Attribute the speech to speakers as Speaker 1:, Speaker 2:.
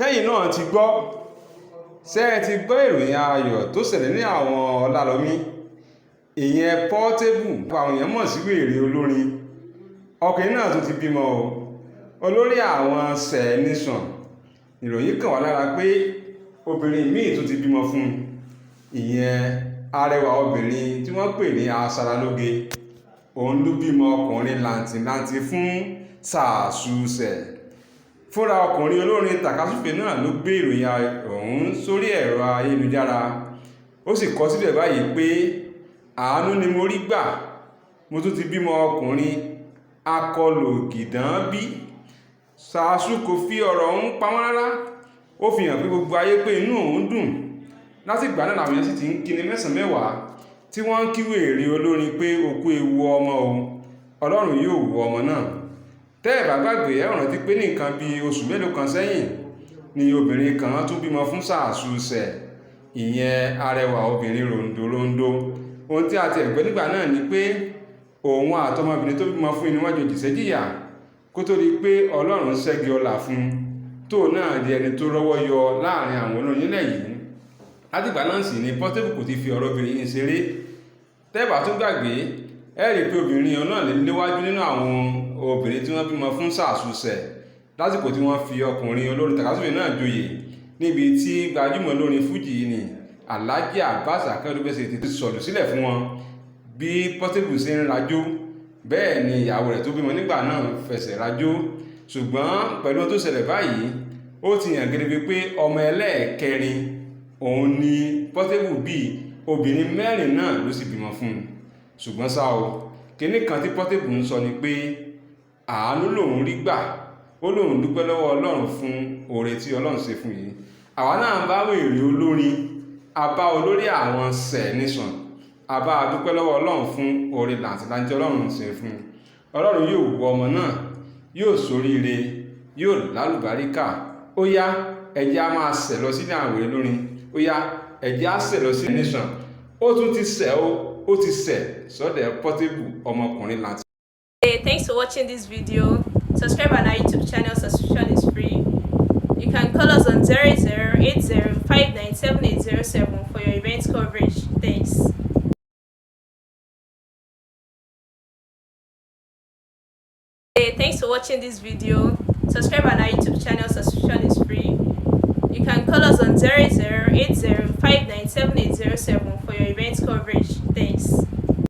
Speaker 1: Sẹ́yìn náà ti gbọ́. Ṣé ẹ ti gbọ́ ìròyìn ayọ̀ tó ṣẹlẹ̀ ní àwọn Ọlálọmí? Ìyẹn Portable, àwọn èèyàn mọ̀ sí wèrè olórin. Ọkùnrin náà tún ti bímọ o. Olórí àwọn Sẹ̀nísàn. Ìròyìn kàn wá lára pé obìnrin míì tún ti bímọ fún un. Ìyẹn arẹwà obìnrin tí wọ́n pè ní Aṣaralóge. Òun ló bímọ ọkùnrin làǹtìlanti fún Sàásùsẹ̀. Fúnra ọkùnrin olórin tàkasúfèé náà ló gbé ìròyìn ọ̀hún sórí ẹ̀rọ ayélujára. Ó sì kọ síbẹ̀ báyìí pé àánú ni mo rí gbà, mo tún ti bímọ ọkùnrin akọlògìdán bí. Sàásù kò fi ọ̀rọ̀ ọ̀hún pamọ́ rárá. Ó fi hàn pé gbogbo ayé pé inú òun dùn. Látìgbà náà làwọn èèyàn sì ti ń kíni mẹ́sàn-án mẹ́wàá tí wọ́n ń kí wèrè olórin pé o kú ewu ọmọ o, Ọlọ́run yóò wo ọmọ náà. Tẹ́ ẹ̀ bá gbàgbé, ẹ ó rántí pé ní nǹkan bí oṣù mélòó kan sẹ́yìn ni obìnrin kan tún bímọ fún Sàásùsẹ̀. Ìyẹn arẹwà obìnrin ròǹdòròǹdó. Ohun tí a ti ẹ̀ gbọ́ nígbà náà ni pé òun àtọmọbìnrin tó bímọ fún ni wọ́n jọ jìṣẹ́ jìyà kó tó di pé Ọlọ́run ṣẹ́gi ọlà fún un, tóun náà di ẹni tó rọ́wọ́ yọ láàrin àwọn olórin nílẹ̀ yìí. Látìgbà náà sì ni Portable kò ti fi ọ̀rọ̀ obìnrin yìí ṣeré. Tẹ́ ẹ̀ bá tún gbàgbé, ẹ rí i pé obìnrin náà lè léwájú nínú àwọn obìnrin tí wọ́n bímọ fún Sàásùsẹ̀ lásìkò tí wọ́n fi ọkùnrin olórin tàkasúfèé náà joyè níbi tí gbajúmọ̀ olórin fújì yìí ni Alhaji Abbas Akande Obesere ti sọ̀lù sílẹ̀ fún wọn. Bí Portable ṣe ń rajó, bẹ́ẹ̀ ni ìyàwó rẹ̀ tó bímọ nígbà náà fẹsẹ̀ rajó. Ṣùgbọ́n pẹ̀lú ohun tó ṣẹlẹ̀ báyìí, ó ti hàn gedegbe pé ọmọ ẹlẹ́ẹ̀kẹrin òun ni Portable bí, obìnrin mẹ́rin náà ló sì bímọ fún un. Ṣùgbọ́n ṣá o, kinní kan tí Portable ń sọ ni pé àánú lòun rí gbà, ó lóun dúpẹ́ lọ́wọ́ Ọlọ́run fún oore tí Ọlọ́run ṣe fún yìí. Àwa náà bá wèrè olórin, a bá olórí àwọn Sẹ̀nísàn, a bá dúpẹ́ lọ́wọ́ Ọlọ́run fún oore làǹtìlanti Ọlọ́run ṣe fún un. Ọlọ́run yóò wo ọmọ náà, yóò ṣoríire, yóò lálùbáríkà. Ó yá, ẹ jẹ́ á máa sẹ̀ lọ sílé àwọn wèrè olórin. Ó yá, ẹ jẹ́ á sẹ̀ lọ sí Sẹ̀nísàn. Ó tún ti sẹ̀ o, ó ti sẹ̀ sọ́dẹ̀ Portable ọmọkùnrin làǹtì.
Speaker 2: Hey, thanks for watching this video. Subscribe on our YouTube channel, subscription is free. You can call us on 0080 for your event coverage. Thanks. Hey, thanks for watching this video. Subscribe on our YouTube channel, subscription is free. You can call us on 0080 for your event coverage. Thanks.